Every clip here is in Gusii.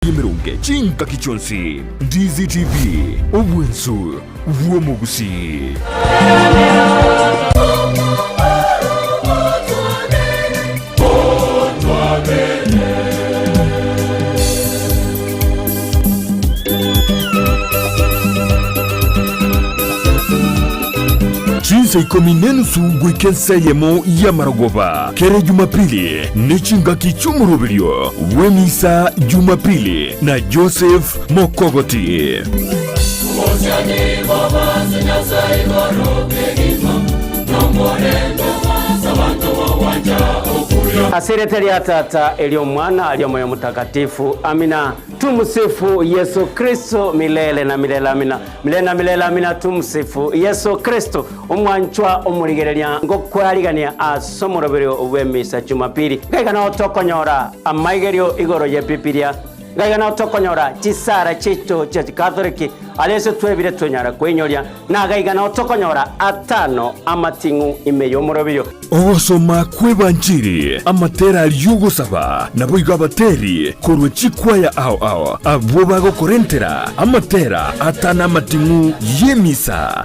Emeronge chingaki chionsi. Ndizi TV, obwenso bw'omogusii. Chinsa ikomi nenusu goika ensa eyemo y'amarogoba kere Jumapili ne chingaki chi'omoroberio bw'emisa Jumapili na Joseph Mokogoti. Ase erieta ria Tata, eri'Omwana, eri'Omoyo Omotakatifu. Amina. Tumsifu Yesu Kristo milele na milele. Amina. Milele na milele. Amina. Tumsifu Yesu Kristo. Omwanchwa omorigereria ngokwarigania ase omoroberio bw'emisa Jumapili. Ngaiga nao tokonyora amaigerio igoro y'Ebibilia. Ngaiga nao tokonyora chisara chiaito chia Chikatholiki aria ase twebire twenyara kweinyoria, na gaiga nao tokonyora atano amating'u ime y'omoroberio. Ogosoma kw'Ebanchiri, amatera y'ogosaba, naboigo abateri korwa chikwaya ao ao abwo bagokorentera amatera atano amating'u y'emisa.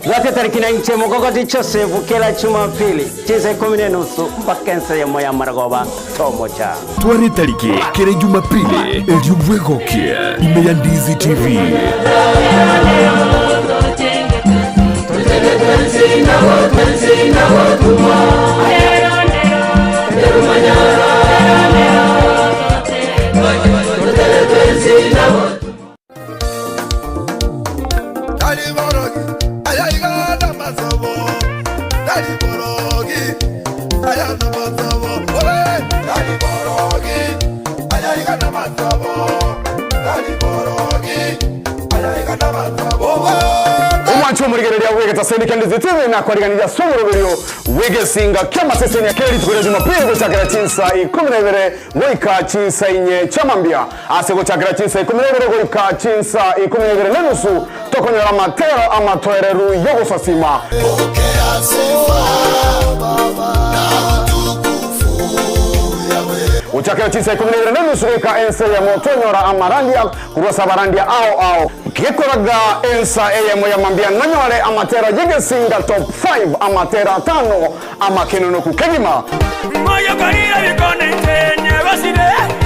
Bwate tariki na inche Mogogoti Joseph kera Jumapili chinsa ikomi na enusu mpaka ensa eyemo ya marogoba tomocha. Tware tariki kera Jumapili erio bwegokie ime ya Ndizi TV. Tari borogi, ayaiga namasobo. Tari borogi, aya namasobo. Ole, tari borogi, ayaiga namasobo. Tari borogi, ayaiga namasobo. Omwancho omorigereria bw'egetaseni kia Ndizi TV nakwariganirie ase omoroberio bw'egesinga ki'amasesenia kera rituko ria Jumapili gochakera chinsa ikomi na ibere goika chinsa inye chi'amambia. Ase gochakera chinsa ikomi na ibere goika chinsa ikomi na ibere nenusu tokonyora amatero amatoereru y'ogosasima. Pokea sifa na utukufu Yahweh. Gochakera chinsa ikomi na ibere nenusu goika ensa eyemo tonyora amarandia korwa ase abarandia ao ao. Gekoraga ensa eyemo ya mambia nonyore amatero y'egesinga top 5 amatero atano amakenonoku kegima. Moyo korire bikone inche nyegosire.